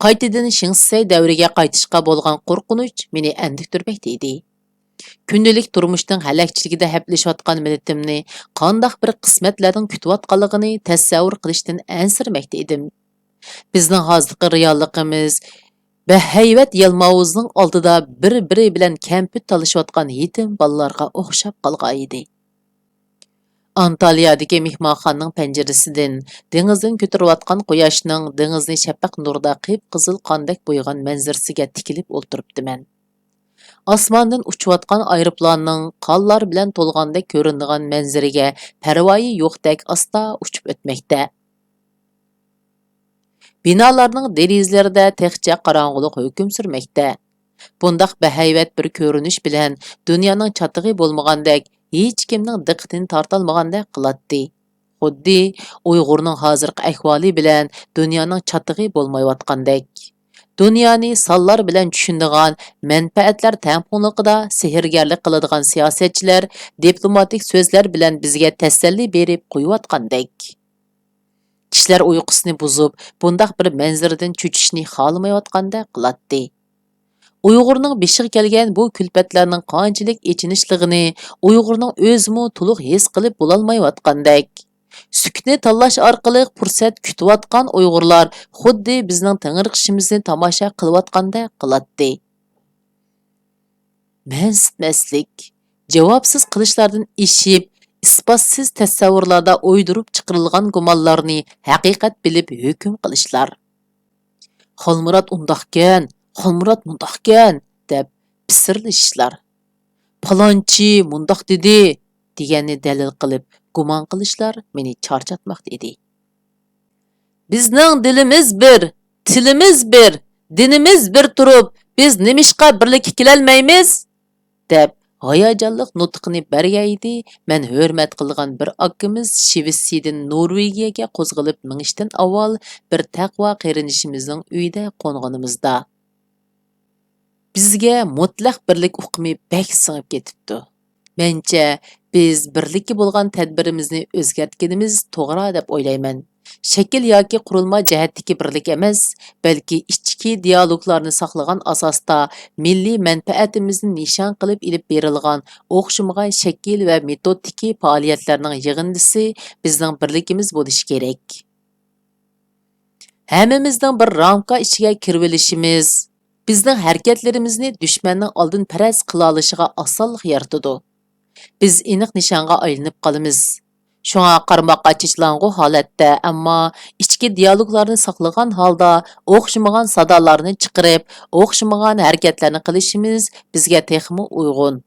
قايتىدىن شېڭ شىسەي دەۋرىگە قايتىشقا بولغان قورقۇنچ مېنى ئەندىكتۈرمەكتە ئىدى. كۈندىلىك تۇرمۇشنىڭ ھەلەكچىلىكىدە ھەپىلىشىۋاتقان مىللىتىمنى قانداق بىر قىسمەتلەرنىڭ كۈتۈۋاتقانلىقىنى تەسەۋۋۇر قىلىشتىن ئەنسىرىمەكتە ئىدىم. بىزنىڭ ھازىرقى رېئاللىقىمىز بەھەيۋەت يەلماۋۇزنىڭ ئالدىدا بىر-بىرى بىلەن كەمپۈت تالىشىۋاتقان يېتىم بالىلارغا ئوخشاپ قالغانىدى. ئانتاليادىكى مېھمانخانىنىڭ پەنجىرىسىدىن دېڭىزدىن كۆتۈرۈلۈۋاتقان قۇياشنىڭ دېڭىزنى شەپەق نۇرىدا قىپقىزىل قاندەك بويىغان مەنزىرىسىگە تىكىلىپ ئولتۇرۇپتىمەن. ئاسماندىن ئۇچۇۋاتقان ئايروپىلاننىڭ قانلار بىلەن تولغاندەك كۆرۈنىدىغان مەنزىرىگە پەرۋايى يوقتەك ئاستا ئۇچۇپ ئۆتمەكتە. بىنالارنىڭ دېرىزىلىرىدە تېخىچە قاراڭغۇلۇق ھۆكۈم سۈرمەكتە. بۇنداق بەھەيۋەت بىر كۆرۈنۈش بىلەن دۇنيانىڭ چاتىقى بولمىغاندەك، ھېچكىمنىڭ دىققىتىنى تارتالمىغاندەك قىلاتتى. خۇددى ئۇيغۇرنىڭ ھازىرقى ئەھۋالى بىلەن دۇنيانىڭ چاتىقى بولمايۋاتقاندەك. دۇنيانى سانلار بىلەن چۈشىنىدىغان، مەنپەئەتلەر تەڭپۇڭلۇقىدا سېھىرگەرلىك قىلىدىغان سىياسەتچىلەر دىپلوماتىك سۆزلەر بىلەن بىزگە تەسەللى بېرىپ قويۇۋاتقاندەك. كىشىلەر ئۇيقۇسىنى بۇزۇپ، بۇنداق بىر مەنزىرىدىن چۆچۈشنى خالىمايۋاتقاندەك قىلاتتى. ئۇيغۇرنىڭ بېشىغا كەلگەن بۇ كۈلپەتلەرنىڭ قانچىلىك ئېچىنىشلىقىنى ئۇيغۇرنىڭ ئۆزىمۇ تولۇق ھېس قىلىپ بولالمايۋاتقاندەك. سۈكۈتنى تاللاش ئارقىلىق پۇرسەت كۈتۈۋاتقان ئۇيغۇرلار خۇددى بىزنىڭ تېڭىرقىشىمىزنى تاماشا قىلىۋاتقاندەك قىلاتتى. مەنسىتمەسلىك، جاۋابسىز قىلىشلاردىن ئېشىپ، ئىسپاتسىز تەسەۋۋۇرلاردا ئويدۇرۇپ چىقىرىلغان گۇمانلارنى ھەقىقەت بىلىپ ھۆكۈم قىلىشلار. «خالمۇرات ئۇنداقكەن، خالمۇرات مۇنداقكەن» دەپ پىسىرلىشىشلار. «پالانچى مۇنداق دېدى» دېگەننى دەلىل قىلىپ گۇمان قىلىشلار مېنى چارچاتماقتا ئىدى. «بىزنىڭ دىلىمىز بىر، تىلىمىز بىر، دىنىمىز بىر تۇرۇپ، بىز نېمىشقا بىرلىككە كېلەلمەيمىز؟» دەپ ھاياجانلىق نۇتقىنى بەرگەنىدى، مەن ھۆرمەت قىلغان بىر ئاكىمىز شىۋېتسىيەدىن نورۋېگىيەگە قوزغىلىپ مېڭىشتىن ئاۋۋال بىر تەقۋا قېرىندىشىمىزنىڭ ئۆيىدە قونغىنىمىزدا. بىزگە مۇتلەق بىرلىك ئۇقۇمى بەك سىڭىپ كېتىپتۇ. مەنچە، بىز بىرلىككە بولغان تەدبىرىمىزنى ئۆزگەرتكىنىمىز توغرا دەپ ئويلايمەن. شەكىل ياكى قۇرۇلما جەھەتتىكى بىرلىك ئەمەس، بەلكى ئىچكى دىيالوگلارنى ساقلىغان ئاساستا مىللىي مەنپەئەتىمىزنى نىشان قىلىپ ئېلىپ بېرىلغان ئوخشىمىغان شەكىل ۋە مېتودتىكى پائالىيەتلەرنىڭ يىغىندىسى بىزنىڭ بىرلىكىمىز بولۇشى كېرەك. ھەممىمىزنىڭ بىر رامكا ئىچىگە كىرىۋېلىشىمىز بىزنىڭ ھەرىكەتلىرىمىزنى دۈشمەننىڭ ئالدىن پەرەز قىلالىشىغا ئاسانلىق يارىتىدۇ. بىز ئېنىق نىشانغا ئايلىنىپ قالىمىز. شۇڭا قارىماققا چېچىلاڭغۇ ھالەتتە، ئەمما ئىچكى دىيالوگلارنى ساقلىغان ھالدا ئوخشىمىغان سادالارنى چىقىرىپ، ئوخشىمىغان ھەرىكەتلەرنى قىلىشىمىز بىزگە تېخىمۇ ئۇيغۇن.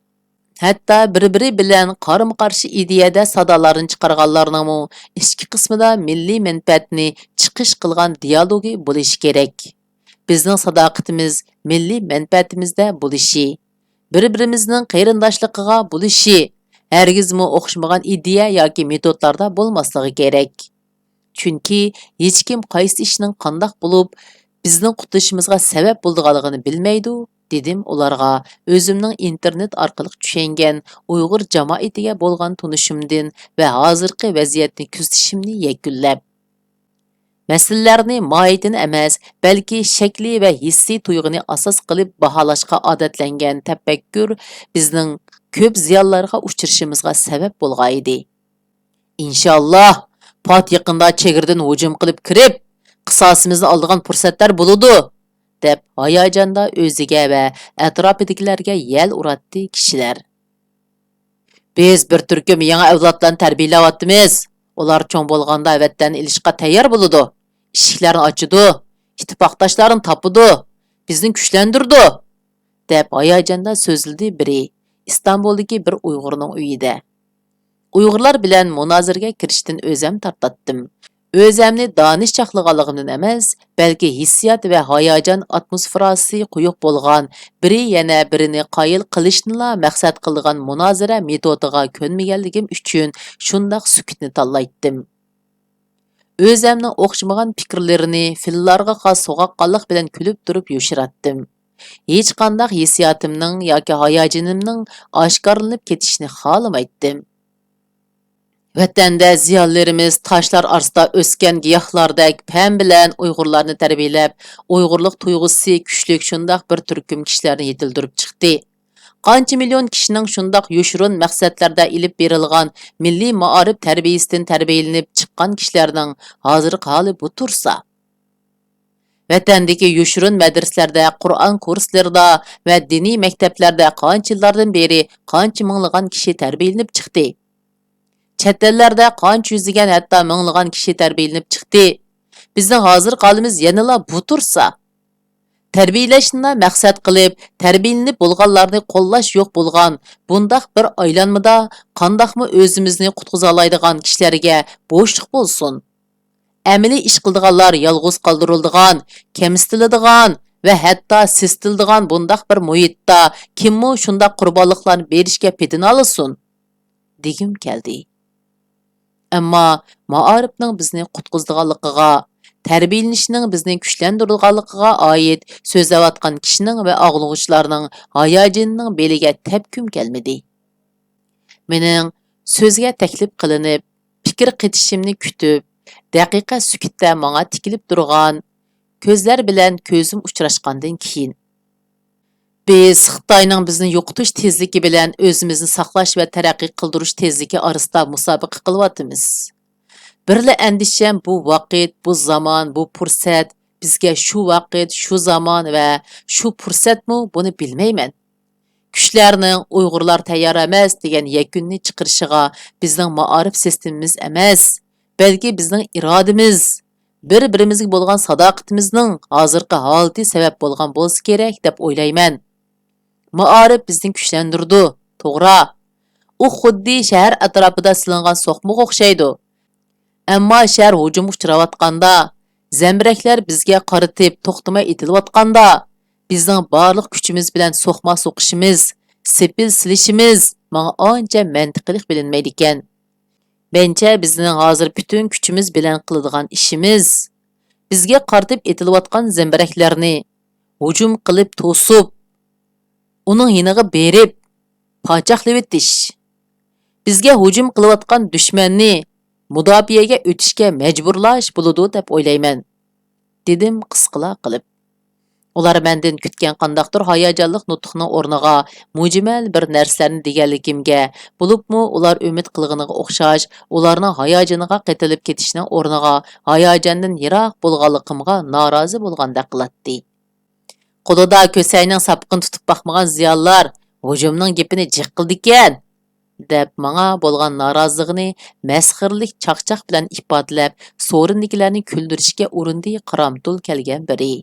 ھەتتا بىر-بىرى بىلەن قارىمۇقارشى ئىدىيەدە سادالارنى چىقارغانلارنىڭمۇ ئىچكى قىسمىدا مىللىي مەنپەئەتنى چىقىش قىلغان دىيالوگى بولۇشى كېرەك. بىزنىڭ ساداقىتىمىز مىللىي مەنپەئەتىمىزدە بولۇشى، بىر-بىرىمىزنىڭ قېرىنداشلىقىغا بولۇشى، ھەرگىزمۇ ئوخشىمىغان ئىدىيە ياكى مېتودلاردا بولماسلىقى كېرەك. چۈنكى ھېچكىم قايسى ئىشنىڭ قانداق بولۇپ، بىزنىڭ قۇتۇلۇشىمىزغا سەۋەب بولىدىغانلىقىنى بىلمەيدۇ، دېدىم ئۇلارغا ئۆزۈمنىڭ ئىنتېرنېت ئارقىلىق چۈشەنگەن ئۇيغۇر جامائىتىگە بولغان تونۇشۇمدىن ۋە ھازىرقى ۋەزىيەتنى كۆزىتىشىمنى يەكۈنلەپ. مەسىلىلەرنى ماھىيىتىنى ئەمەس، بەلكى شەكلى ۋە ھېسسىي تۇيغۇنى ئاساس قىلىپ باھالاشقا ئادەتلەنگەن تەپەككۇر بىزنىڭ كۆپ زىيانلارغا ئۇچرىشىمىزغا سەۋەب بولغانىدى. ئىنشاللا، پات يېقىندا چېگرىدىن ھۇجۇم قىلىپ كىرىپ، قىساسىمىزنى ئالىدىغان پۇرسەتلەر بولىدۇ، دەپ ھاياجاندا ئۆزىگە ۋە ئەتراپىدىكىلەرگە يەل ئۇراتتى كىشىلەر. بىز بىر تۈركۈم يېڭى ئەۋلادلارنى تەربىيەلەۋاتىمىز. ئۇلار چوڭ بولغاندا ۋەتەننى ئېلىشقا تەييار بولىدۇ. ئىشىكلەرنى ئاچىدۇ، ئىتتىپاقداشلارنى تاپىدۇ، بىزنى كۈچلەندۈرىدۇ، دەپ ھاياجاندا سۆزلىدى بىرى ئىستانبۇلدىكى بىر ئۇيغۇرنىڭ ئۆيىدە. ئۇيغۇرلار بىلەن مۇنازىرىگە كىرىشتىن ئۆزەم تارتاتتىم. ئۆزەمنى دانىش چاقلىغانلىقىمدىن ئەمەس، بەلكى ھېسسىيات ۋە ھاياجان ئاتموسفېراسى قويۇق بولغان، بىرى يەنە بىرىنى قايىل قىلىشنىلا مەقسەت قىلىدىغان مۇنازىرە مېتودىغا كۆنمىگەنلىكىم ئۈچۈن شۇنداق سۈكۈتنى تاللايتتىم. ئۆزەمنىڭ ئوخشىمىغان پىكىرلىرىنى فىللارغا خاس سوغۇققانلىق بىلەن كۈلۈپ تۇرۇپ يوشۇراتتىم. ھېچقانداق ھېسسىياتىمنىڭ ياكى ھاياجىنىمنىڭ ئاشكارىلىنىپ كېتىشىنى خالىمايتتىم. ۋەتەندە زىيالىيلىرىمىز تاشلار ئارىسىدا ئۆسكەن گىياھلاردەك پەم بىلەن ئۇيغۇرلارنى تەربىيەلەپ، ئۇيغۇرلۇق تۇيغۇسى كۈچلۈك شۇنداق بىر تۈركۈم كىشىلەرنى يېتىلدۈرۈپ چىقتى. قانچە مىليون كىشىنىڭ شۇنداق يوشۇرۇن مەقسەتلەردە ئېلىپ بېرىلغان مىللىي مائارىپ تەربىيەسىدىن تەربىيەلىنىپ چىققان كىشىلەرنىڭ ھازىرقى ھالى بۇ تۇرسا. ۋەتەندىكى يوشۇرۇن مەدرىسىلەردە، قۇرئان كۇرسلىرىدا ۋە دىنىي مەكتەپلەردە قانچە يىللاردىن بېرى قانچە مىڭلىغان كىشى تەربىيەلىنىپ چىقتى. چەت ئەللەردە قانچە يۈزلىگەن، ھەتتا مىڭلىغان كىشى تەربىيەلىنىپ چىقتى. بىزنىڭ ھازىرقى ھالىمىز يەنىلا بۇ تۇرسا. تەربىيەلەشنىلا مەقسەت قىلىپ، تەربىيەلىنىپ بولغانلارنى قوللاش يوق بولغان بۇنداق بىر ئايلانمىدا قانداقمۇ ئۆزىمىزنى قۇتقۇزالايدىغان كىشىلەرگە بوشلۇق بولسۇن؟ ئەمەلىي ئىش قىلىدىغانلار يالغۇز قالدۇرۇلىدىغان، كەمسىتىلىدىغان ۋە ھەتتا سېسىتىلىدىغان بۇنداق بىر مۇھىتتا كىممۇ شۇنداق قۇربانلىقلارنى بېرىشكە پېتىنالىسۇن؟ دېگۈم كەلدى. ئەمما مائارىپنىڭ بىزنى قۇتقۇزىدىغانلىقىغا، تەربىيەلىنىشنىڭ بىزنى كۈچلەندۈرىدىغانلىقىغا ئائىت سۆزلەۋاتقان كىشىنىڭ ۋە ئاڭلىغۇچىلارنىڭ ھاياجىنىنىڭ بېلىگە تەپكۈم كەلمىدى. مېنىڭ سۆزگە تەكلىپ قىلىنىپ، پىكىر قېتىشىمنى كۈتۈپ، دەقىقە سۈكۈتتە ماڭا تىكىلىپ تۇرغان، كۆزلەر بىلەن كۆزۈم ئۇچراشقاندىن كېيىن، بىز خىتاينىڭ بىزنى يوقىتىش تېزلىكى بىلەن ئۆزىمىزنى ساقلاش ۋە تەرەققىي قىلدۇرۇش تېزلىكى ئارىسىدا مۇسابىقە قىلىۋاتىمىز. بىرلا ئەندىشەم، بۇ ۋاقىت، بۇ زامان، بۇ پۇرسەت، بىزگە شۇ ۋاقىت، شۇ زامان ۋە شۇ پۇرسەتمۇ، بۇنى بىلمەيمەن. كۈچلەرنىڭ ئۇيغۇرلار تەييار ئەمەس دېگەن يەكۈننى چىقىرىشىغا بىزنىڭ مائارىپ سىستېمىمىز ئەمەس، بەلكى بىزنىڭ ئىرادىمىز، بىر-بىرىمىزگە بولغان ساداقىتىمىزنىڭ ھازىرقى ھالىتى سەۋەب بولغان بولسا كېرەك دەپ ئويلايمەن. مائارىپ بىزنى كۈچلەندۈرىدۇ، توغرا. ئۇ خۇددى شەھەر ئەتراپىدا سېلىنغان سوقمىغا ئوخشايدۇ. ئەمما شەھەر ھۇجۇمغا ئۇچراۋاتقاندا، زەمبىرەكلەر بىزگە قارىتىپ توختىماي ئېتىلىۋاتقاندا، بىزنىڭ بارلىق كۈچىمىز بىلەن سوقما سوقۇشىمىز، سېپىل سېلىشىمىز ماڭا ئانچە مەنتىقىلىق بىلىنمەيدىكەن. مەنچە بىزنىڭ ھازىر پۈتۈن كۈچىمىز بىلەن قىلىدىغان ئىشىمىز، بىزگە قارىتىپ ئېتىلىۋاتقان زەمبىرەكلەرنى ھۇجۇم قىلىپ توسۇپ، ئۇنىڭ يېنىغا بېرىپ پاچاقلىۋېتىش، بىزگە ھۇجۇم قىلىۋاتقان دۈشمەننى مۇداپىئەگە ئۆتۈشكە مەجبۇرلاش بولىدۇ دەپ ئويلايمەن، دېدىم قىسقىلا قىلىپ. ئۇلار مەندىن كۈتكەن قانداقتۇر ھاياجانلىق نۇتۇقنىڭ ئورنىغا مۈجمەل بىر نەرسىلەرنى دېگەنلىكىمگە، بولۇپمۇ ئۇلار ئۈمىد قىلغىنىغا ئوخشاش، ئۇلارنىڭ ھاياجىنىغا قېتىلىپ كېتىشنىڭ ئورنىغا ھاياجاندىن يىراق بولغانلىقىمغا نارازى بولغاندەك قىلاتتى. قولىدا كۆسەينىڭ ساپىقىنى تۇتۇپ باقمىغان زىيالىيلار ھۇجۇمنىڭ گېپىنى جىق قىلىدىكەن، دەپ ماڭا بولغان نارازىلىقىنى مەسخىرىلىك چاقچاق بىلەن ئىپادىلەپ، سورۇندىكىلەرنى كۈلدۈرۈشكە ئۇرۇندى قارامتۇل كەلگەن بىرى.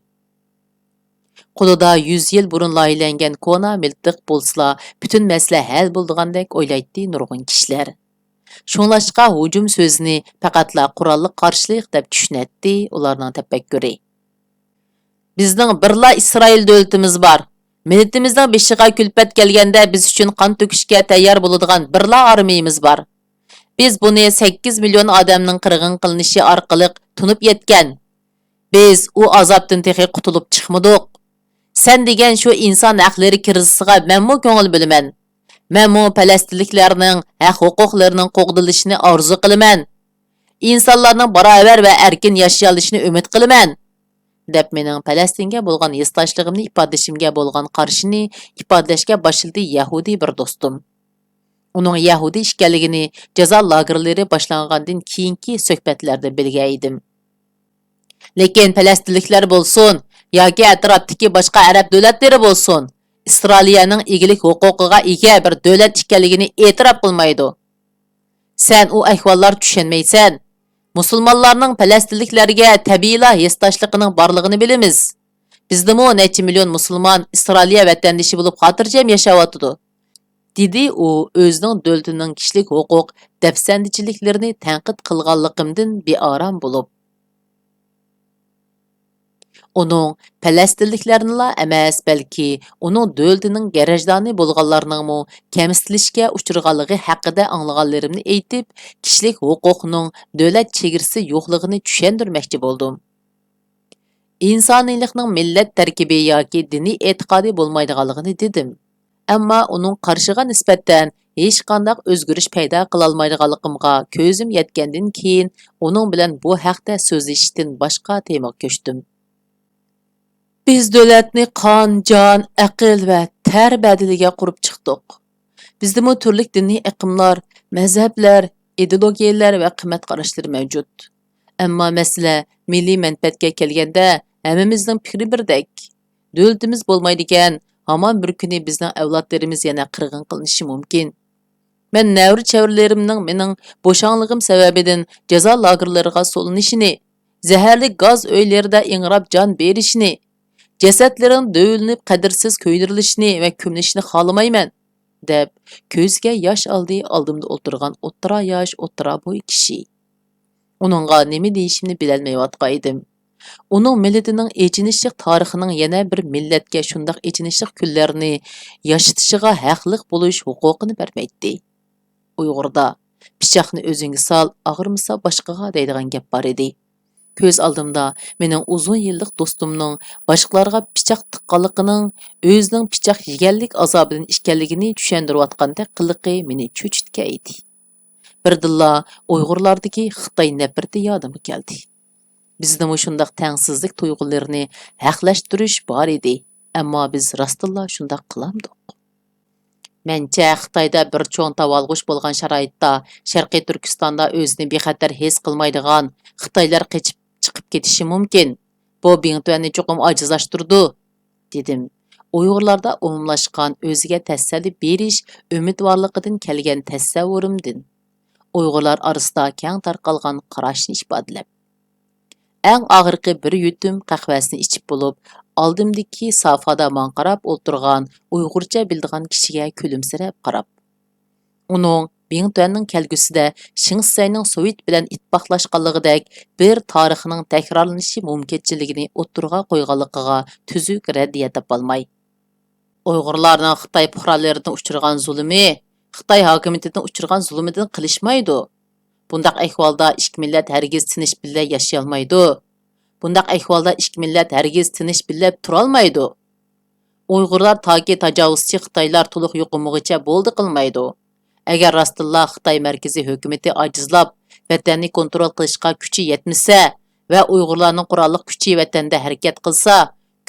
قولىدا يۈز يىل بۇرۇن لايىھەلەنگەن كونا مىلتىق بولسىلا، پۈتۈن مەسىلە ھەل بولىدىغاندەك ئويلايتتى نۇرغۇن كىشىلەر. شۇڭلاشقا ھۇجۇم سۆزىنى پەقەتلا قوراللىق قارشىلىق دەپ چۈشىنەتتى ئۇلارنىڭ تەپەككۇرى. بىزنىڭ بىرلا ئىسرائىل دۆلىتىمىز بار. مىللىتىمىزنىڭ بېشىغا كۈلپەت كەلگەندە بىز ئۈچۈن قان تۆكۈشكە تەييار بولىدىغان بىرلا ئارمىيىمىز بار. بىز بۇنى سەككىز مىليون ئادەمنىڭ قىرغىن قىلىنىشى ئارقىلىق تونۇپ يەتكەن. بىز ئۇ ئازابتىن تېخى قۇتۇلۇپ چىقمىدۇق. سەن دېگەن شۇ ئىنسان ھەقلىرى كىرىزىسىغا مەنمۇ كۆڭۈل بۆلىمەن. مەنمۇ پەلەستىنلىكلەرنىڭ ھەق ھوقۇقلىرىنىڭ قوغدىلىشىنى ئارزۇ قىلىمەن. ئىنسانلارنىڭ باراۋەر ۋە ئەركىن ياشىيالىشىنى ئۈمىد قىلىمەن، دەپ مېنىڭ پەلەستىنگە بولغان ھېسداشلىقىمنى ئىپادىلىشىمگە بولغان قارىشىنى ئىپادىلەشكە باشلىدى يەھۇدىي بىر دوستۇم. ئۇنىڭ يەھۇدىي ئىكەنلىكىنى جازا لاگېرلىرى باشلانغاندىن كېيىنكى سۆھبەتلەردە بىلگەن ئىدىم. لېكىن پەلەستىنلىكلەر بولسۇن ياكى ئەتراپتىكى باشقا ئەرەب دۆلەتلىرى بولسۇن، ئىسرائىلىيەنىڭ ئىگىلىك ھوقۇقىغا ئىگە بىر دۆلەت ئىكەنلىكىنى ئېتىراپ قىلمايدۇ. سەن ئۇ ئەھۋاللار چۈشەنمەيسەن. مۇسۇلمانلارنىڭ پەلەستىنلىكلەرگە تەبىئىيلا ھېسداشلىقىنىڭ بارلىقىنى بىلىمىز. بىزدىمۇ نەچچە مىليون مۇسۇلمان ئىسرائىلىيە ۋەتەندىشى بولۇپ خاتىرجەم ياشاۋاتىدۇ، دېدى ئۇ ئۆزىنىڭ دۆلىتىنىڭ كىشىلىك ھوقۇق دەپسەندىچىلىكلىرىنى تەنقىد قىلغانلىقىمدىن بىئارام بولۇپ. ئۇنىڭ پەلەستىنلىكلەرنىلا ئەمەس، بەلكى ئۇنىڭ دۆلىتىنىڭ گەرەجدانى بولغانلارنىڭمۇ كەمسىتىلىشكە ئۇچرىغانلىقى ھەققىدە ئاڭلىغانلىرىمنى ئېيتىپ، كىشىلىك ھوقۇقنىڭ دۆلەت چېگرىسى يوقلۇقىنى چۈشەندۈرمەكچى بولدۇم. ئىنسانىيلىقنىڭ مىللەت تەركىبى ياكى دىنىي ئېتىقادى بولمايدىغانلىقىنى دېدىم. ئەمما ئۇنىڭ قارىشىغا نىسبەتەن ھېچقانداق ئۆزگىرىش پەيدا قىلالمايدىغانلىقىمغا كۆزۈم يەتكەندىن كېيىن، ئۇنىڭ بىلەن بۇ ھەقتە سۆزلىشىشتىن باشقا تېمىغا كۆچتۈم. بىز دۆلەتنى قان، جان، ئەقىل ۋە تەر بەدىلىگە قۇرۇپ چىقتۇق. بىزدىمۇ تۈرلۈك دىنىي ئېقىملار، مەزھەپلەر، ئىدېئولوگىيەلەر ۋە قىممەت قاراشلىرى مەۋجۇت. ئەمما مەسىلە مىللىي مەنپەئەتكە كەلگەندە، ھەممىمىزنىڭ پىكرى بىردەك. دۆلىتىمىز بولمايدىكەن، ھامان بىر كۈنى بىزنىڭ ئەۋلادلىرىمىز يەنە قىرغىن قىلىنىشى مۇمكىن. مەن نەۋرە-چەۋرىلىرىمنىڭ مېنىڭ بوشاڭلىقىم سەۋەبىدىن جازا لاگېرلىرىغا سولىنىشىنى، زەھەرلىك گاز ئۆيلىرىدە ئىڭراپ جان بېرىشىنى، جەسەتلىرىنىڭ دۆۋىلىنىپ قەدىرسىز كۆيدۈرۈلۈشىنى ۋە كۆمۈلۈشىنى خالىمايمەن، دەپ، كۆزىگە ياش ئالدى ئالدىمدا ئولتۇرغان ئوتتۇرا ياش، ئوتتۇرا بوي كىشى. ئۇنىڭغا نېمە دېيىشىمنى بىلەلمەيۋاتقان ئىدىم. ئۇنىڭ مىللىتىنىڭ ئېچىنىشلىق تارىخىنىڭ يەنە بىر مىللەتكە شۇنداق ئېچىنىشلىق كۈنلەرنى ياشىتىشىغا ھەقلىق بولۇش ھوقۇقىنى بەرمەيتتى. ئۇيغۇردا، «پىچاقنى ئۆزۈڭگە سال، ئاغرىمىسا باشقىغا» دەيدىغان گەپ بار ئىدى. كۆز ئالدىمدا مېنىڭ ئۇزۇن يىللىق دوستۇمنىڭ باشقىلارغا پىچاق تىققانلىقىنىڭ ئۆزىنىڭ پىچاق يېگەنلىك ئازابىدىن ئىكەنلىكىنى چۈشەندۈرۈۋاتقاندەك قىلىقى مېنى چۆچۈتكەن ئىدى. بىردىنلا ئۇيغۇرلاردىكى خىتاي نەپرىتى يادىمغا كەلدى. بىزدىمۇ شۇنداق تەڭسىزلىك تۇيغۇلىرىنى ھەقلەشتۈرۈش بار ئىدى، ئەمما بىز راستتىنلا شۇنداق قىلامدۇق؟ مەنچە، خىتايدا بىر چوڭ تاۋالغۇش بولغان شارائىتتا، شەرقىي تۈركىستاندا ئۆزىنى بىخەتەر ھېس قىلمايدىغان خىتايلار قېچىپ چىقىپ كېتىشى مۇمكىن. بۇ بىڭتۈەننى چوقۇم ئاجىزلاشتۇرىدۇ، دېدىم. ئۇيغۇرلاردا ئومۇملاشقان ئۆزىگە تەسەللى بېرىش ئۈمىدۋارلىقىدىن كەلگەن تەسەۋۋۇرۇمدىن، ئۇيغۇرلار ئارىسىدا كەڭ تارقالغان قاراشنى ئىپادىلەپ. ئەڭ ئاخىرقى بىر يۇتۇم قەھۋەسىنى ئىچىپ بولۇپ، ئالدىمدىكى سافادا ماڭا قاراپ ئولتۇرغان ئۇيغۇرچە بىلىدىغان كىشىگە كۈلۈمسىرەپ قاراپ، ئۇنىڭ بىڭتۈەننىڭ كەلگۈسىدە شېڭ شىسەينىڭ سوۋېت بىلەن ئىتتىپاقلاشقانلىقىدەك بىر تارىخنىڭ تەكرارلىنىشى مۇمكىنچىلىكىنى ئوتتۇرىغا قويغانلىقىغا تۈزۈك رەددىيە تاپالماي، ئۇيغۇرلارنىڭ خىتاي پۇقرالىرىدىن ئۇچرىغان زۇلۇمى خىتاي ھاكىمىيىتىدىن ئۇچرىغان زۇلۇمىدىن قېلىشمايدۇ. بۇنداق ئەھۋالدا ئىككى مىللەت ھەرگىز تىنچ بىللە ياشىيالمايدۇ. بۇنداق ئەھۋالدا ئىككى مىللەت ھەرگىز تىنچ بىللە تۇرالمايدۇ. ئۇيغۇرلار تاكى تاجاۋۇزچى خىتايلار تولۇق يۇقۇمىغىچە بولدى قىلمايدۇ. ئەگەر راستتىنلا خىتاي مەركىزىي ھۆكۈمىتى ئاجىزلاپ، ۋەتەننى كونترول قىلىشقا كۈچى يەتمىسە ۋە ئۇيغۇرلارنىڭ قوراللىق كۈچى ۋەتەندە ھەرىكەت قىلسا،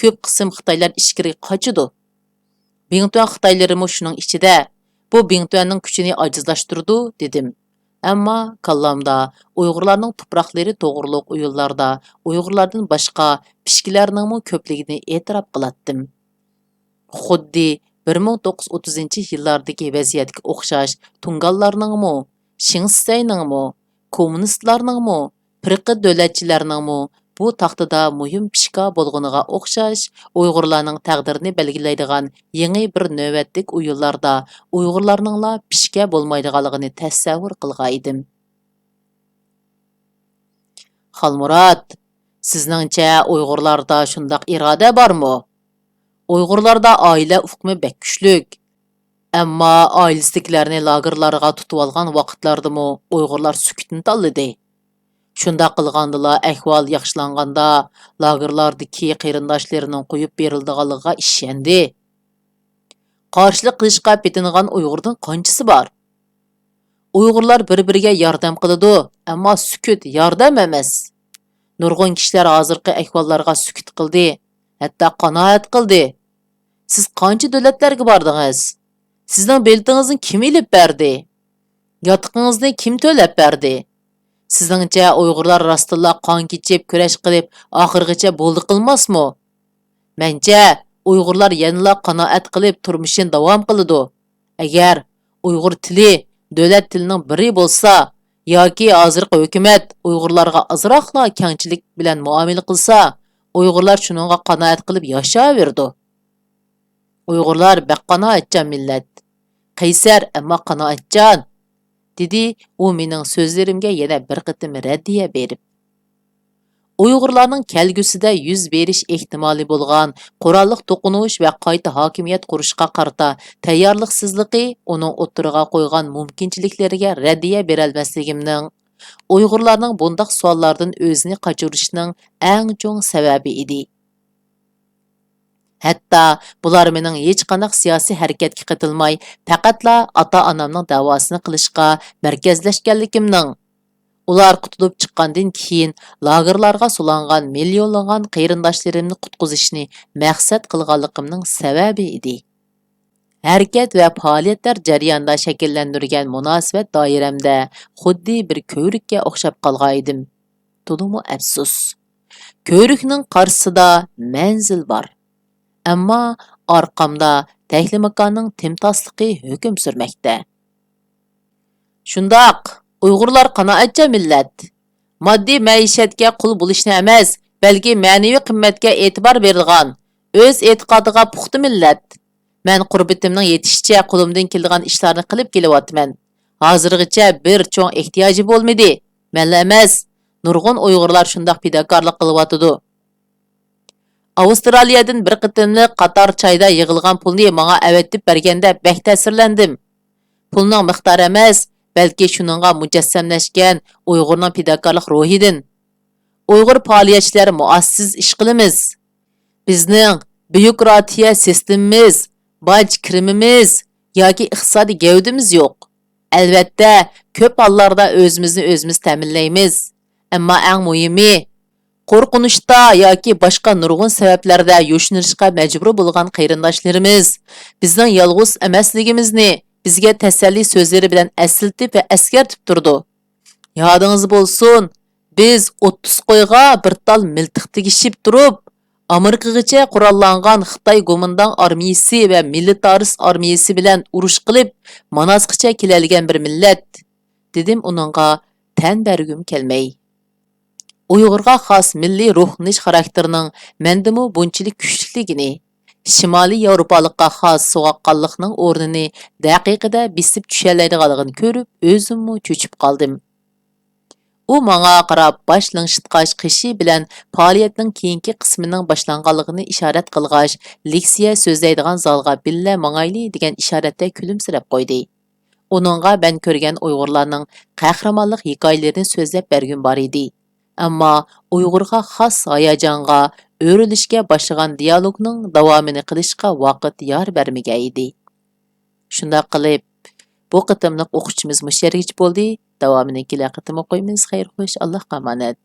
كۆپ قىسىم خىتايلار ئىچكىرىگە قاچىدۇ. بىڭتۈەن خىتايلىرىمۇ شۇنىڭ ئىچىدە. بۇ بىڭتۈەننىڭ كۈچىنى ئاجىزلاشتۇرىدۇ، دېدىم. ئەمما كاللامدا ئۇيغۇرلارنىڭ تۇپراقلىرى توغرۇلۇق ئويۇنلاردا ئۇيغۇرلاردىن باشقا پىشكىلەرنىڭمۇ كۆپلۈكىنى ئېتىراپ قىلاتتىم. خۇددى بىر مىڭ توققۇز يۈز ئوتتۇزىنچى يىللاردىكى ۋەزىيەتكە ئوخشاش تۇڭگانلارنىڭمۇ، شىڭسىسەينىڭمۇ، كوممۇنىستلارنىڭمۇ، پىرقە دۆلەتچىلەرنىڭمۇ بۇ تاختىدا مۇھىم پىشكا بولغىنىغا ئوخشاش، ئۇيغۇرلارنىڭ تەقدىرىنى بەلگىلەيدىغان يېڭى بىر نۆۋەتلىك ئويۇنلاردا ئۇيغۇرلارنىڭلا پىشكە بولمايدىغانلىقىنى تەسەۋۋۇر قىلغانىدىم. خالمۇرات، سىزنىڭچە ئۇيغۇرلاردا شۇنداق ئىرادە بارمۇ؟ ئۇيغۇرلاردا ئائىلە ئۇقۇمى بەك كۈچلۈك. ئەمما ئائىلىسىدىكىلەرنى لاگېرلارغا تۇتۇۋالغان ۋاقىتلاردىمۇ ئۇيغۇرلار سۈكۈتنى تاللىدى. شۇنداق قىلغاندىلا ئەھۋال ياخشىلانغاندا، لاگېرلاردىكى قېرىنداشلىرىنىڭ قويۇپ بېرىلىدىغانلىقىغا ئىشەندى. قارشىلىق قىلىشقا پېتىنغان ئۇيغۇردىن قانچىسى بار؟ ئۇيغۇرلار بىر-بىرىگە ياردەم قىلىدۇ، ئەمما سۈكۈت ياردەم ئەمەس. نۇرغۇن كىشىلەر ھازىرقى ئەھۋاللارغا سۈكۈت قىلدى، ھەتتا قانائەت قىلدى. سىز قانچە دۆلەتلەرگە باردىڭىز؟ سىزنىڭ بېلىتىڭىزنى كىم ئېلىپ بەردى؟ ياتىقىڭىزنى كىم تۆلەپ بەردى؟ سىزنىڭچە ئۇيغۇرلار راستتىنلا قان كېچىپ، كۈرەش قىلىپ، ئاخىرغىچە بولدى قىلماسمۇ؟ مەنچە، ئۇيغۇرلار يەنىلا قانائەت قىلىپ تۇرمۇشىنى داۋام قىلىدۇ. ئەگەر ئۇيغۇر تىلى دۆلەت تىلىنىڭ بىرى بولسا، ياكى ھازىرقى ھۆكۈمەت ئۇيغۇرلارغا ئازراقلا كەڭچىلىك بىلەن مۇئامىلە قىلسا، ئۇيغۇرلار شۇنىڭغا قانائەت قىلىپ ياشاۋېرىدۇ. ئۇيغۇرلار بەك قانائەتچان مىللەت. قەيسەر، ئەمما قانائەتچان، دېدى ئۇ مېنىڭ سۆزلىرىمگە يەنە بىر قېتىم رەددىيە بېرىپ. ئۇيغۇرلارنىڭ كەلگۈسىدە يۈز بېرىش ئېھتىمالى بولغان قوراللىق توقۇنۇش ۋە قايتا ھاكىمىيەت قۇرۇشقا قارىتا تەييارلىقسىزلىقى ئۇنىڭ ئوتتۇرىغا قويغان مۇمكىنچىلىكلىرىگە رەددىيە بېرەلمەسلىكىمنىڭ، ئۇيغۇرلارنىڭ بۇنداق سوئاللاردىن ئۆزىنى قاچۇرۇشىنىڭ ئەڭ چوڭ سەۋەبى ئىدى. ھەتتا بۇلار مېنىڭ ھېچقانداق سىياسىي ھەرىكەتكە قېتىلماي، پەقەتلا ئاتا-ئانامنىڭ دەۋاسىنى قىلىشقا مەركەزلەشكەنلىكىمنىڭ، ئۇلار قۇتۇلۇپ چىققاندىن كېيىن لاگېرلارغا سولانغان مىليونلىغان قېرىنداشلىرىمنى قۇتقۇزۇشنى مەقسەت قىلغانلىقىمنىڭ سەۋەبى ئىدى. ھەرىكەت ۋە پائالىيەتلەر جەريانىدا شەكىللەندۈرگەن مۇناسىۋەت دائىرەمدە خۇددى بىر كۆۋرۈككە ئوخشاپ قالغانىدىم. تولىمۇ ئەپسۇس. كۆۋرۈكنىڭ قارشىسىدا مەنزىل بار. ئەمما ئارقامدا تەھلىماكاننىڭ تىمتاسلىقى ھۆكۈم سۈرمەكتە. شۇنداق، ئۇيغۇرلار قانائەتچان مىللەت. ماددىي مەئىشەتكە قۇل بولۇشنى ئەمەس، بەلكى مەنىۋى قىممەتكە ئېتىبار بېرىدىغان، ئۆز ئېتىقادىغا پۇختا مىللەت. مەن قۇربىتىمنىڭ يېتىشىچە قولۇمدىن كېلىدىغان ئىشلارنى قىلىپ كېلىۋاتىمەن. ھازىرغىچە بىر چوڭ ئېھتىياجى بولمىدى. مەنلا ئەمەس، نۇرغۇن ئۇيغۇرلار شۇنداق پىداكارلىق قىلىۋاتىدۇ. ئاۋسترالىيەدىن بىر قېتىملىق قاتار چايدا يىغىلغان پۇلنى ماڭا ئەۋەتىپ بەرگەندە بەك تەسىرلەندىم. پۇلنىڭ مىقدارى ئەمەس، بەلكى شۇنىڭغا مۇجەسسەملەشكەن ئۇيغۇرنىڭ پىداكارلىق روھىدىن. ئۇيغۇر پائالىيەتچىلەر مۇئەسسىز ئىش قىلىمىز. بىزنىڭ بيۇروكراتىيە سىستېمىمىز، باج كىرىمىمىز ياكى ئىقتىسادىي گەۋدىمىز يوق. ئەلۋەتتە، كۆپ ھاللاردا ئۆزىمىزنى ئۆزىمىز تەمىنلەيمىز. ئەمما ئەڭ مۇھىمى، قورقۇنچتا ياكى باشقا نۇرغۇن سەۋەبلەردە يوشۇرۇنۇشقا مەجبۇر بولغان قېرىنداشلىرىمىز بىزنىڭ يالغۇز ئەمەسلىكىمىزنى بىزگە تەسەللى سۆزلىرى بىلەن ئەسلىتىپ ۋە ئەسكەرتىپ تۇرىدۇ. يادىڭىزدا بولسۇن، بىز ئوتتۇز قويغا بىر تال مىلتىق تېگىشىپ تۇرۇپ، ئامېرىكىغىچە قوراللانغان خىتاي گومىنداڭ ئارمىيىسى ۋە مىلىتارىست ئارمىيىسى بىلەن ئۇرۇش قىلىپ، ماناسقىچە كېلەلىگەن بىر مىللەت، دېدىم ئۇنىڭغا تەن بەرگۈم كەلمەي. ئۇيغۇرغا خاس مىللىي روھلىنىش خاراكتېرىنىڭ مەندىمۇ بۇنچىلىك كۈچلۈكلۈكىنى، شىمالىي ياۋروپالىققا خاس سوغۇققانلىقنىڭ ئورنىنى دەقىقىدە بېسىپ چۈشەلەيدىغانلىقىنى كۆرۈپ، ئۆزۈممۇ چۆچۈپ قالدىم. ئۇ ماڭا قاراپ باش لىڭشىتقاچ، قېشى بىلەن پائالىيەتنىڭ كېيىنكى قىسمىنىڭ باشلانغانلىقىنى ئىشارەت قىلغاچ، لېكسىيە سۆزلەيدىغان زالغا بىللە ماڭايلى، دېگەن ئىشارەتتە كۈلۈمسىرەپ قويدى. ئۇنىڭغا مەن كۆرگەن ئۇيغۇرلارنىڭ قەھرىمانلىق ھېكايىلىرىنى سۆزلەپ بەرگۈم بار ئىدى. ئەمما ئۇيغۇرغا خاس ھاياجانغا ئۆرۈلۈشكە باشلىغان دىيالوگنىڭ داۋامىنى قىلىشقا ۋاقىت يار بەرمىگەن ئىدى. شۇنداق قىلىپ، بۇ قېتىملىق ئوقۇشىمىز مۇشۇ يەرگىچە بولدى. داۋامىنى كېلەر قېتىم ئوقۇيمىز. خەير خوش، ئاللاھقا ئامانەت.